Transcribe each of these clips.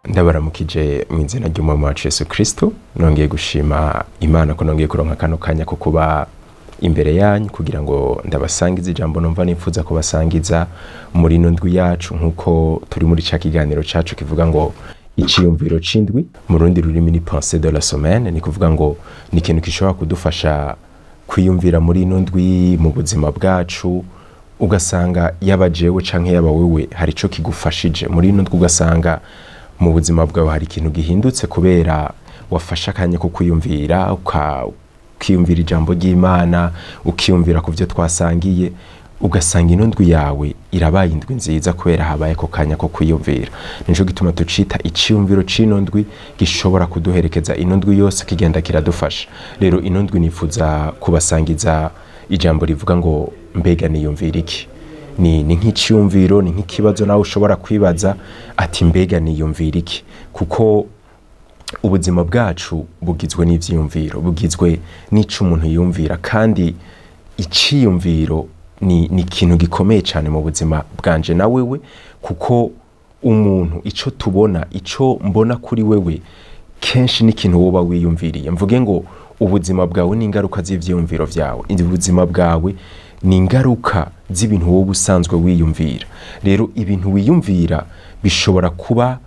Ndabaramukije mu izina ry'Umwami wacu Yesu Kristo. Nongeye gushima Imana ko nongeye kuronka kano kanya ko kuba imbere yanyu kugira ngo ndabasangize ijambo numva nifuza kubasangiza muri ino ndwi yacu, nk'uko turi muri ca kiganiro cacu kivuga ngo "Iciyumviro c'indwi", mu rundi rurimi ni "Pensée de la semaine". Ni kuvuga ngo ni ikintu gishobora kudufasha kwiyumvira muri ino ndwi mu buzima bwacu, ugasanga yaba jewe canke yaba wewe hari ico kigufashije muri ino ndwi, ugasanga mu buzima bwawe hari ikintu gihindutse kubera wafashe akanya ko kwiyumvira, ukiyumvira ijambo ry'Imana, ukiyumvira ku byo twasangiye, ugasanga ino ndwi yawe irabaye indwi nziza kubera habaye ako kanya ko kwiyumvira. Nico gituma tucita iciyumviro c'ino ndwi, gishobora kuduherekeza ino ndwi yose, kigenda kiradufasha. Rero ino ndwi nifuza kubasangiza ijambo rivuga ngo "Mbega niyumvira iki?" Ni nk'iciyumviro, ni nk'ikibazo nawe ushobora kwibaza ati "Mbega niyumvira iki?" Kuko ubuzima bwacu bugizwe n'ivyiyumviro, bugizwe n'ico umuntu yiyumvira, kandi iciyumviro ni ikintu gikomeye cyane mu buzima bwanje na wewe, kuko umuntu ico tubona, ico mbona kuri wewe, kenshi ni ikintu woba wiyumviriye. Mvuge ngo ubuzima bwawe ni ingaruka z'ivyiyumviro vyawe, ubuzima bwawe ni ingaruka z'ibintu wowe usanzwe wiyumvira. Rero ibintu wiyumvira bishobora kuba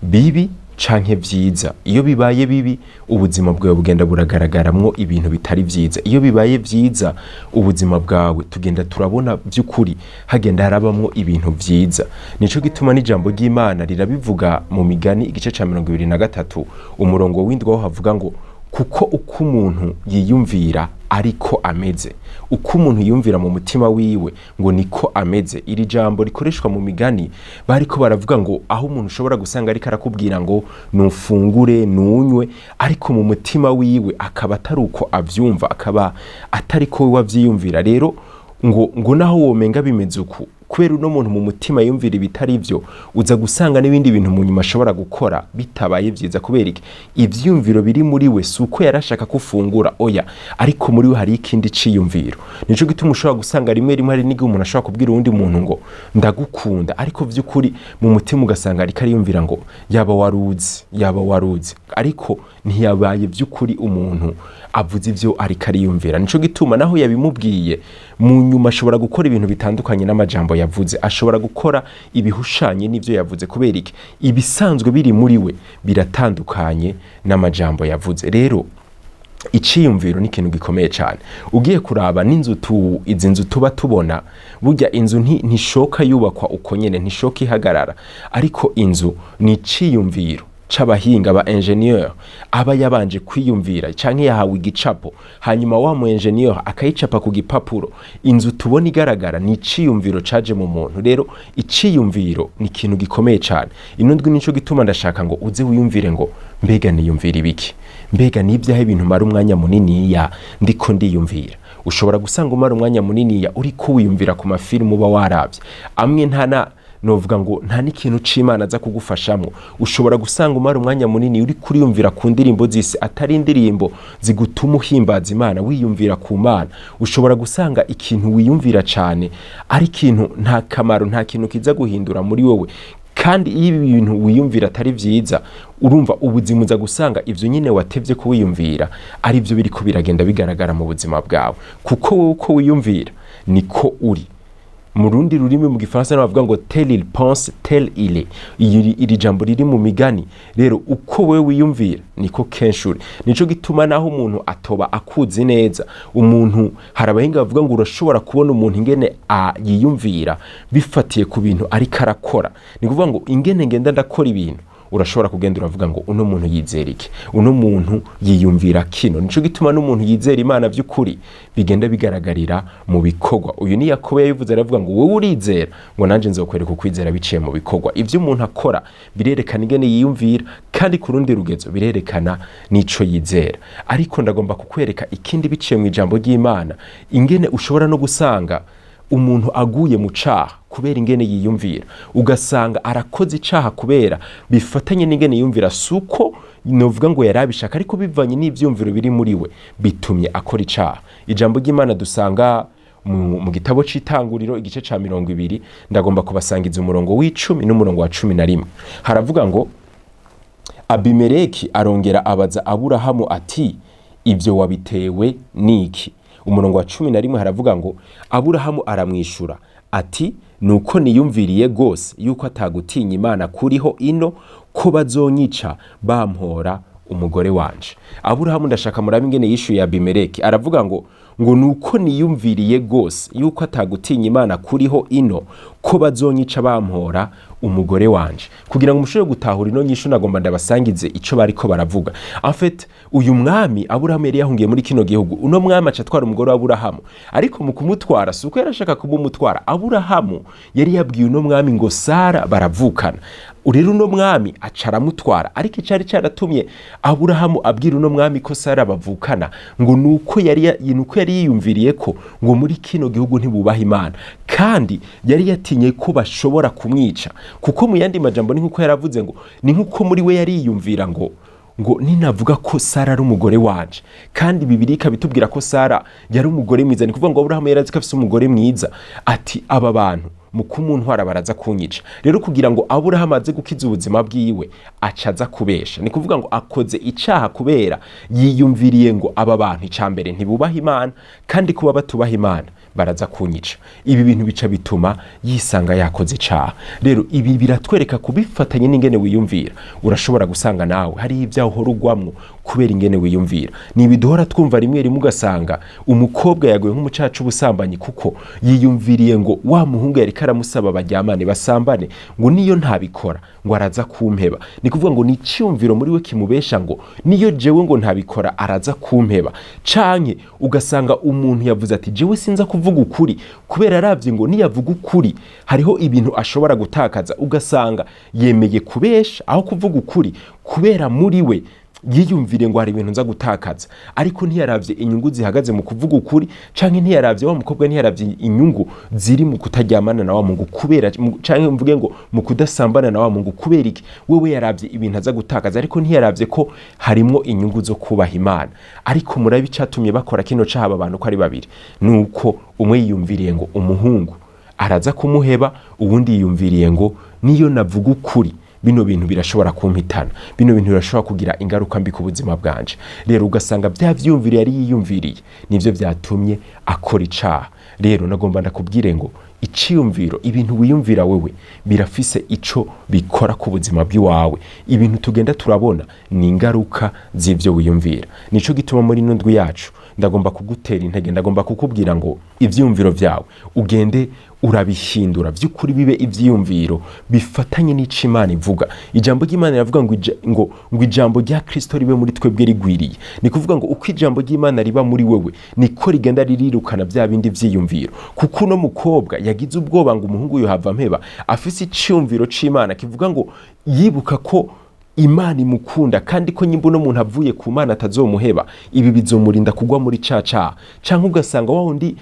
bibi canke vyiza. Iyo bibaye bibi, ubuzima bwawe bugenda buragaragaramwo ibintu bitari vyiza. Iyo bibaye vyiza, ubuzima bwawe tugenda turabona vy'ukuri hagenda harabamwo ibintu vyiza. Nico gituma n'ijambo ry'Imana rirabivuga mu Migani igice ca 23 umurongo w'indwi, aho havuga ngo "Kuko uko umuntu yiyumvira ariko ameze". Uko umuntu yiyumvira mu mutima wiwe ngo niko ameze. Iri jambo rikoreshwa mu Migani, bariko baravuga ngo aho umuntu ushobora gusanga ariko arakubwira ngo nufungure, nunywe, ariko mu mutima wiwe akaba atari uko avyumva, akaba atari ko we avyiyumvira. Rero ngo naho womenga bimeze uku, kubera uno muntu mu mutima yumvira ibitari byo, uza gusanga n'ibindi bintu mu nyuma ashobora gukora bitabaye vyiza. Kubera iki? Ivyiyumviro biri muri we si uko yarashaka ko ufungura, oya, ariko muri we hari ikindi ciyumviro. Nico gituma ushobora gusanga rimwe rimwe hari n'igihe umuntu ashobora kubwira uwundi muntu ngo "Ndagukunda", ariko vy'ukuri mu mutima ugasanga ariko ariyumvira ngo "Yaba waruzi, yaba waruzi", ariko ntiyabaye vy'ukuri umuntu avuze ivyo ariko ariyumvira. Nico gituma naho yabimubwiye, mu nyuma ashobora gukora ibintu bitandukanye n'amajambo yavuze, ashobora gukora ibihushanye n'ivyo yavuze. Kubera iki? Ibisanzwe biri muri we biratandukanye n'amajambo yavuze. Rero iciyumviro ni ikintu gikomeye cyane. Ugiye kuraba n'inzu tu izi nzu tuba tubona, burya inzu ntishoka yubakwa uko nyene, ntishoka ihagarara, ariko inzu ni iciyumviro c'abahinga ba ingénieur aba yabanje kwiyumvira canke yahawe igicapo, hanyuma wa mu ingénieur akayicapa ku gipapuro. Inzu tubona igaragara ni iciyumviro caje mu muntu. Rero iciyumviro ni ikintu gikomeye cyane. Ino ndwi nico gituma ndashaka ngo uze wiyumvire ngo "Mbega niyumvira ibiki? Mbega nibyaho ibintu mara umwanya muniniya ndiko ndiyumvira?" Ushobora gusanga umara umwanya muniniya uriko wiyumvira ku mafilmu uba waravye amwe ntana novuga ngo nta n'ikintu c'Imana aza kugufashamwo. Ushobora gusanga umara umwanya munini uri kuriyumvira ku ndirimbo z'isi, atari indirimbo zigutuma uhimbaza Imana, wiyumvira ku Mana. Ushobora gusanga ikintu wiyumvira cane ari ikintu nta kamaro, nta kintu kiza guhindura muri wowe. Kandi iyo ibi bintu wiyumvira atari vyiza, urumva ubuzima uza gusanga ivyo nyine watevye kuwiyumvira ari byo biriko biragenda bigaragara mu buzima bwawe, kuko wowe uko wiyumvira niko uri. Mu rundi rurimi, mu Gifaransa, bavuga ngo "Tel il pense, tel il est". Iri jambo riri mu Migani. Rero uko wewe wiyumvira niko kenshi uri. Nico gituma naho umuntu atoba akuzi neza, umuntu, hari abahinga bavuga ngo urashobora kubona umuntu ingene yiyumvira bifatiye ku bintu ariko arakora. Ni kuvuga ngo ingene ngenda ndakora ibintu, urashobora kugenda uravuga ngo "Uno muntu yizera iki? Uno muntu yiyumvira kino." Nico gituma n'umuntu yizera Imana by'ukuri bigenda bigaragarira mu bikorwa. Uyu ni Yakobo yabivuze, aravuga ngo "Wowe urizera", ngo "nanje nzokwereka ukwizera biciye mu bikorwa". Ivyo umuntu akora birerekana ingene yiyumvira, kandi ku rundi rugezo birerekana n'ico yizera. Ariko ndagomba kukwereka ikindi biciye mu ijambo ry'Imana, ingene ushobora no gusanga umuntu aguye mu caha kubera ingene yiyumvira, ugasanga arakoze icaha kubera bifatanye n'ingene yiyumvira. Suko novuga ngo yari abishaka, ariko bivanye n'ivyumviro biri muri we bitumye akora icaha. Ijambo ry'Imana dusanga mu gitabo c'Itanguriro igice ca 20, ndagomba kubasangiza umurongo w'10 n'umurongo wa 11. Haravuga ngo Abimeleki arongera abaza Aburahamu ati: "Ibyo wabitewe n'iki?" Umurongo wa 11 haravuga ngo: Aburahamu aramwishura ati: "Nuko niyumviriye rwose yuko atagutinya Imana kuriho ino, ko bazonyica bampora umugore wanje." Aburahamu, ndashaka murabe ingene yishuye Abimeleki. Aravuga ngo "Nuko niyumviriye rwose yuko atagutinya Imana kuriho ino, ko bazonyica bampora umugore wanje." Kugira ngo mushobore gutahura ino nyishu, nagomba ndabasangize ico bariko baravuga. En fait, uyu mwami Aburahamu yari yahungiye muri kino gihugu. Uno mwami aca atwara umugore wa Aburahamu, ariko mu kumutwara si uko yarashaka kumumutwara. Aburahamu yari yabwiye uno mwami ngo Sara baravukana. Rero uno mwami aca aramutwara, ariko icari caratumye Aburahamu abwira uno mwami ko Sara bavukana ngo nuko yari yiyumviriye ko ngo muri kino gihugu ntibubaha Imana, kandi yari yatinye ko bashobora kumwica. Kuko mu yandi majambo ni nkuko yaravuze ngo ni nkuko muri we yari yiyumvira ngo ninavuga ko Sara ari umugore wanje, kandi Bibiliya ikabitubwira ko Sara yari umugore mwiza, ni kuvuga ngo Aburahamu yari azi ko afise umugore mwiza, ati: "Aba bantu mu kumuntwara baraza kunyica." Rero kugira ngo Aburahamu aze gukiza ubuzima bwiwe, aca aza kubesha. Ni kuvuga ngo akoze icaha kubera yiyumviriye ngo aba bantu ica mbere ntibubaha Imana, kandi kuba batubaha Imana baraza kunyica. Ibi bintu bica bituma yisanga yakoze icaha. Rero ibi biratwereka kubifatanye n'ingene wiyumvira. Urashobora gusanga nawe hari ibyaha uhora ugwamwo kubera ingene wiyumvira. Ni ibiduhora twumva rimwe rimwe, ugasanga umukobwa yaguye nk'umucaca ubusambanyi kuko yiyumviriye ngo wa muhungu yariko aramusaba baryamane, basambane, ngo niyo ntabikora ngo araza kumpeba. Ni kuvuga ngo ni icyumviro muri we kimubesha ngo niyo jewe ngo ntabikora araza kumpeba. Canke ugasanga umuntu yavuze ati: "Jewe sinza kuvuga ukuri," kubera aravye ngo niyavuga ukuri hariho ibintu ashobora gutakaza. Ugasanga yemeye kubesha aho kuvuga ukuri kubera muri we yiyumvire ngo hari ibintu nza gutakaza, ariko ntiyaravye inyungu zihagaze mu kuvuga ukuri, canke ntiyaravye wa mukobwa, ntiyaravye inyungu ziri mu kutaryamana na wa mungu kubera canke mvuge ngo mu kudasambana na wa mungu. Kubera iki? Wewe yaravye ibintu aza gutakaza, ariko ntiyaravye ko harimwo inyungu zo kubaha Imana. Ariko murabe icatumye bakora kino caha aba bantu ko ari babiri, nuko umwe yiyumviriye ngo umuhungu araza kumuheba, uwundi yiyumviriye ngo niyo navuga ukuri bino bintu birashobora kumpitana, bino bintu birashobora kugira ingaruka mbi ku buzima bwanje. Rero ugasanga bya vyiyumviro yari yiyumviriye nivyo vyatumye akora icaha. Rero nagomba ndakubwire ngo iciyumviro, ibintu wiyumvira wewe, birafise ico bikora ku buzima bw'iwawe. Ibintu tugenda turabona ni ingaruka z'ivyo wiyumvira. Nico gituma muri ino ndwi yacu ndagomba kugutera intege, ndagomba kukubwira ngo ivyiyumviro vyawe ugende urabihindura vy'ukuri, bibe ivyiyumviro bifatanye n'ico Imana ivuga. Ijambo ry'Imana riravuga ngo ijambo rya Kristo ribe muri twebwe rigwiriye. Ni kuvuga ngo uko ijambo ry'Imana riba muri wewe, niko rigenda ririrukana bya bindi vyiyumviro. Kuko uno mukobwa yagize ubwoba ngo umuhungu yohava mpeba, afise iciyumviro c'Imana kivuga ngo yibuka ko Imana imukunda, kandi ko nyimba uno muntu avuye ku Mana atazomuheba, ibi bizomurinda kugwa muri ca caha. Canke ugasanga wa wundi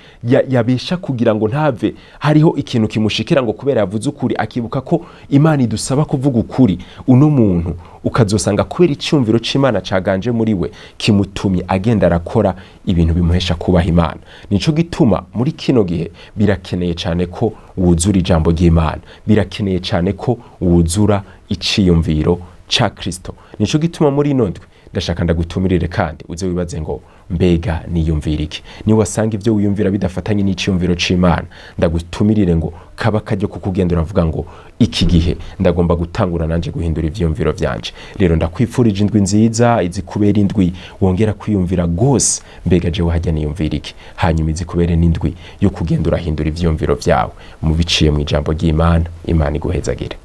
yabesha kugira ngo ntave hariho ikintu kimushikira, ngo kubera yavuze ukuri, akibuka ko Imana idusaba kuvuga ukuri. Uno muntu ukazosanga kubera icyumviro c'Imana caganje muri we, kimutumye agenda arakora ibintu bimuhesha kubaha Imana. Nico gituma muri kino gihe birakeneye cyane ko wuzura ijambo ry'Imana, birakeneye cyane ko wuzura iciyumviro ca Kristo. Nico gituma muri ino ndwi ndashaka ndagutumirire kandi uze wibaze ngo: "Mbega niyumvira iki?" Niwasanga ibyo wiyumvira bidafatanye n'iciyumviro c'Imana, ndagutumirire ngo kaba kajyo kukugenda uravuga ngo: "Iki gihe ndagomba gutangura nanje guhindura ivyiyumviro vyanje." Rero ndakwifurije indwi nziza, izi kubera indwi wongera kwiyumvira gose: "Mbega jewe hajya niyumvira iki?" Hanyuma izi kubere n'indwi yo kugenda urahindura ivyiyumviro vyawe mu biciye mu ijambo ry'Imana. Imana iguhezagire.